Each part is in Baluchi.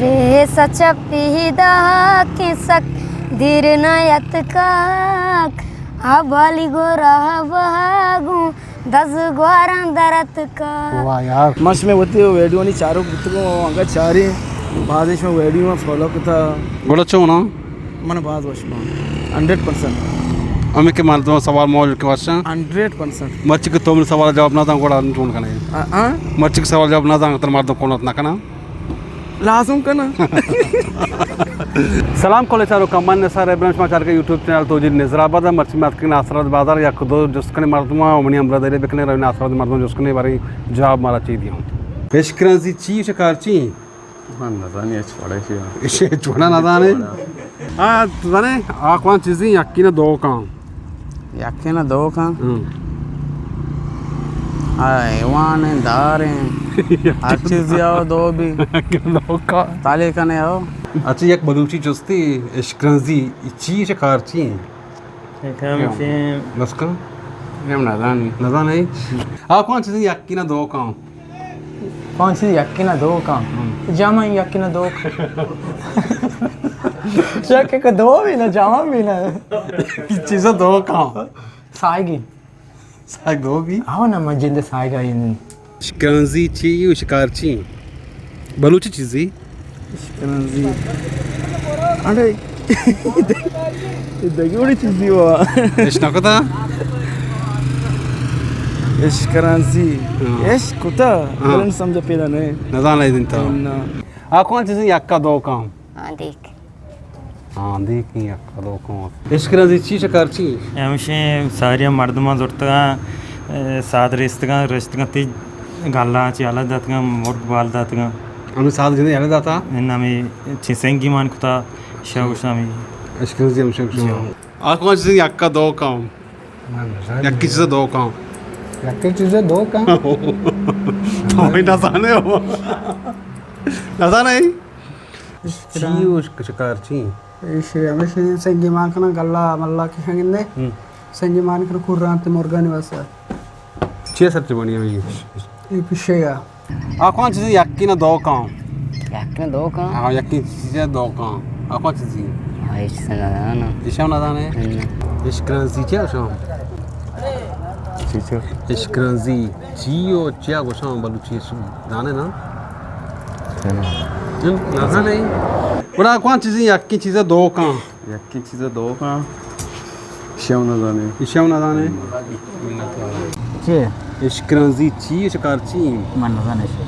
اے سچ پیدا کہ سک دیر نہ یتکگ، آ بالی گورا بہا گوں دز گواراں درتکگ۔ واہ یار۔ من شمئے وتی ویڈیوانی چاروک بوتگوں و انگت چاریں، بازیں شمئے ویڈیو من فالو کتا۔ گڑا چون آں؟ من باز وش باں، ہنڈریڈ پرسنٹ۔ ہمے کہ مردم سوال موجود کہ وشاں؟ Hundred percent. مرچی کہ تو من سوال جواب نہ داں، گڑا چون کنے؟ آ، آ؟ مرچی کہ سوال جواب نہ داں، تر مردم کونت نہ کناں؟ لازم کناں۔ سلام کل چاروکاں، من نثار ابراہیم، شما چارگ ئے یوٹیوب چینل توجیل نظر آباد۔ مرچی ما اتکگیں ناصر آباد بازار، یک دو جست کنیں مردماں، و منی ہمراہ داری بکنیں، رویں ناصر آباد مردم جست کنیں، باریں جواب مارا چی دیاں۔ اشکرنزی چی، شکار چی؟ من نزانی، ہچ وڑے چی۔ اش ہچ وڑا نزانے؟ آ، تو زانے، آ کوان چیزیں یکینا دو کاں۔ یکینا دو کاں؟ ہم۔ آ، حیوان ہیں، دار ہیں۔ ہر چیز یا دو بھی۔ یکینا دو کاں۔ تالے کنے ہو۔ اچھا، یک بلوچی جستی، اشکرنزی، چی شکار چی؟ بس کن۔ ہم نزانی۔ نزانے؟ آ کوان چیزیں یکینا دو کاں؟ پانچ چیز یکے نہ دو کاں۔ ہم۔ جامع یکے نہ دو کاں۔ یک کہ دو بھی نہ، جامع بھی نہ۔ چیزا دو کاں۔ سائگی۔ سائگ دو بھی؟ آو نہ، من جند سائگا این۔ اشکرنزی چی، شکار چی؟ بلوچی چیزی؟ اشکرنزی۔ اڑے، دگہ وڑی چیزی وا۔ اش نہ کتا؟ اشکرنزی۔ ہاں۔ اش کتا؟ ہاں۔ بلن سمجھ پیدا نہیں۔ نزان ای دنتا۔ نہ۔ آ کوان چیزی یکا دو کاں؟ ہاں، دیکھ۔ ہاں، دیکھ، یکا دو کاں۔ اشکرنزی چی شکار چی؟ ہمیشہ ساری مردمان زرتگاں، اے، ساد ریستگاں، رشتگاں تی گلاں چی الگ داتگاں، مرگ بال داتگاں۔ ہمیں ساد جنے الگ داتا؟ ان ہمیں چی سنگی مان کتا، شاہ گوشاں ہمیں۔ اشکرنزی ہم شاہ گوشاں۔ جی۔ آ کوان چیزیں یکا دو کاں؟ من نزاناں۔ یکی چیزا دو کاں؟ یکی چیزا دو کاں؟ تو ہی نزانے ہو۔ نزانے؟ چی ہو شکار چی؟ ایشی ہمیشی سنگی مان کناں، گلا ملا کشاں گندے۔ ہم۔ سنگی مان کناں، کورانت مرگانی واسطہ۔ چی سر چی بنی ہمیں؟ اے پشے گا۔ آ کوان چیزی یکی نہ دو کاں؟ یکی نہ دو کاں؟ ہاں، یکی چیزی دو کاں۔ آ کوان چیزی؟ ہاں، ایش سے نہ زاناں۔ ایشاں نہ زانے؟ نہ۔ اشکرنزی چی اشاں؟ چی چی؟ اشکرنزی۔ چی و چیا گوشاں بلوچی، زانے نا؟ چی نا؟ ہم، نہ زانے۔ گڑا کوان چیزی یکی چیزا دو کاں؟ یکیں چیزے دو کاں، ایشی ہم نزانے۔ ایشی ہم نزانے؟ چی؟ اشکرنزی چی؟ شکار چی؟ من نزانے ایشی۔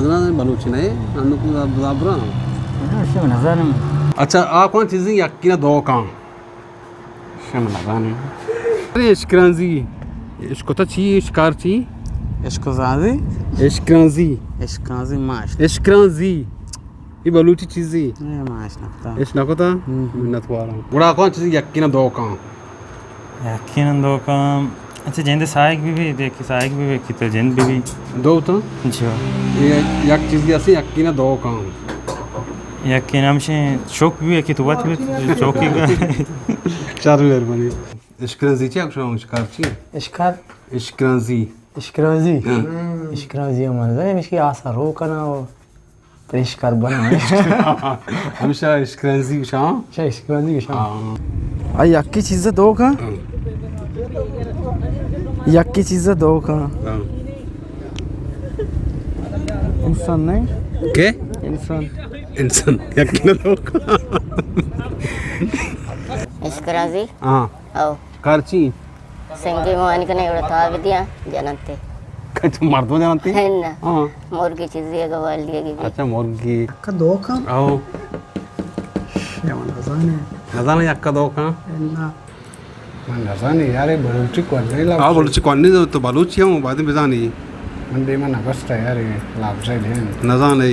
نزانے، بلوچی نہ اے؟ انو کو زابرا؟ ایشی ہم نزانے۔ اچھا، آ کوان چیزی یکینا دو کاں؟ ایشی ہم نزانے۔ ارے اشکرنزی، اشکتا چی؟ شکار چی؟ اشکرنزی؟ اشکرنزی۔ اشکرنزی ماش۔ اشکرنزی۔ اے بلوچی چیزی؟ اے ما اش نکتا۔ اش نکتا؟ ہم۔ منت وارم۔ گڑا کوان چیزی یکینا دو کاں؟ یکینا دو کاں۔ اچھا، جند سائگ بی بی، دیکھ سائگ بی بی، کتو جند بی بی۔ دو تا؟ جی ہاں۔ اے یک چیزی اسی یکینا دو کاں۔ یکینا ہمشی شوک بی بی، یکی تو وت بی، شوکی کا۔ چار مہربانی۔ اشکرنزی چی؟ اکشان اشکار چی؟ اشکار؟ اشکرنزی۔ اشکرنزی؟ ہاں۔ اشکرنزی ہم نزانے، ہمشی آسا رو کنا و پریشکار بنا۔ ہمشا اشکرنزی گوشاں؟ شا اشکرنزی گوشاں۔ ہاں۔ آ یکی چیز دو کاں؟ ہاں۔ یکی چیز دو کاں؟ ہاں۔ انسان نہیں؟ کے؟ انسان۔ انسان۔ یکی نہ دو کاں۔ اشکرنزی؟ ہاں۔ او۔ کارچی؟ سنگی مان کنے گڑا تاب دیاں جننتے۔ کچھ مردم جننتے؟ ہے نا۔ ہاں۔ مرگی چیزی اگا وال دیگی بھی۔ اچھا، مرگی۔ یکا دو کاں؟ او۔ شے من نزانے۔ نزانے یکا دو کاں؟ نا۔ من نزانے یارے، بلوچی کونے لفظ۔ آ، بلوچی کونے تو بلوچی ہم بعد بزانی۔ من دیما نبستا یارے، لفظ دین۔ نزانے۔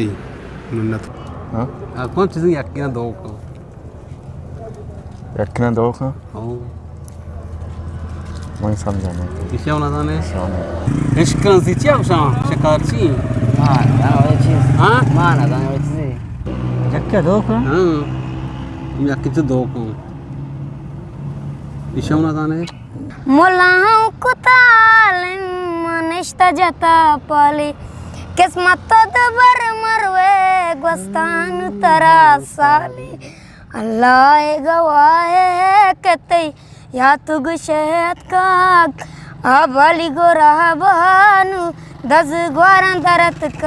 منت۔ ہاں؟ آ، کوان چیزی یکینا دو کاں؟ یکینا دو کاں؟ او۔ من سمجھا نہیں۔ ایشی ہم نزانے؟ ایشی ہم نہیں۔ اشکرنزی چی گوشاں؟ شکار چی؟ ما نزانے وڑے چیز۔ ہاں؟ ما نزانے وڑے چیز۔ یکے دو کاں؟ ہاں۔ یکے چی دو کاں۔ ایشی ہم نزانے؟ ملا ہوں کتا عالم، نشتہ جتا پالی۔ قسمت تو دوبر مروے، گوستان ترا سالی، اللہ ءِ گواہ ءَ کہ تئی یات گوش اتکگ، آ بالی گورا بانو دز گواراں در اتکگ۔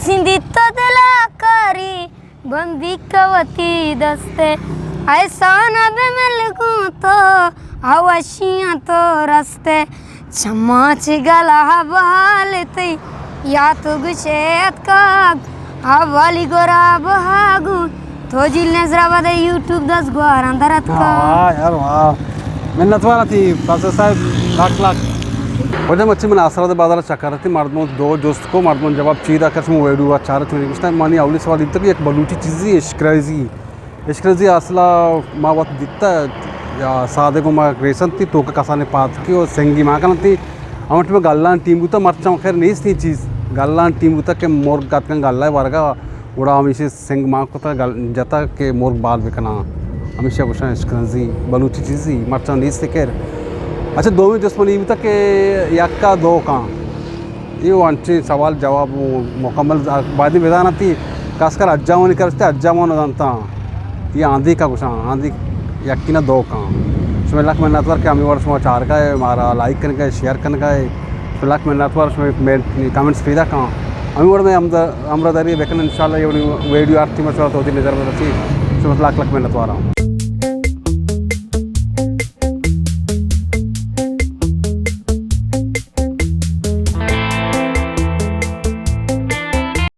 سندی تو دلا کاری بندی کہ وتی دست ءَ، احسان ءَ بہ مل گوں تو، آ وشیاں تو رست ءَ۔ چماں چہ گلا بال تئی یات گوش اتکگ، آ بالی گورا بہا گوں تو جیل نظر آباد ءِ یوٹیوب دز گواراں در اتکگ۔ واہ یار واہ، منت وار تئی پاسا صاحب، لکھ لکھ۔ واجہ مچی من آسراد بازار چکر اتیں، مردماں دو جست کو، مردماں جواب چی دا کہ شما ویڈیو چارت، من گوشتاں منی اولی سوال ایت کہ یک بلوچی چیزی عشق ریزی عشق ریزی اصلا ما وت دیتا یا سادے گوں ما ریسنتی تو کہ کسانے پاتکی و سنگی ما کنتی۔ ہمٹ میں گلان ٹیم بوتا، مرچاں خیر نیست یہ چیز۔ گلان ٹیم بوتا کہ مرگ کتکن گلہ ورگا، گڑا ہمیشہ سنگ ما کتا گل جتا کہ مرگ بال بکنا۔ ہمیشہ گوشاں عشق ریزی بلوچی چیزی، مرچاں نیست خیر۔ اچھا، دومی جست منی بوتا کہ یکا دو کان۔ اے انچیں سوال جواب مکمل باید بزانتی، خاص کر حجامانی کرستے حجامان زانتا۔ اے آندی کا گوشاں، آندی یکی نہ دو کان۔ شما لک منتوار کہ ہمیں وڑ شما چارگا ہے، مارا لائک کنگا ہے، شیئر کنگا ہے۔ شما لک منتوار، شما کمنٹس پیدا کان۔ ہمیں وڑ میں ہمراہ داری بکن انشاءاللہ، یہ ویڈیو آرتی مشورہ تو دی نظر میں رسی۔ شما لک لک منتوار ہوں۔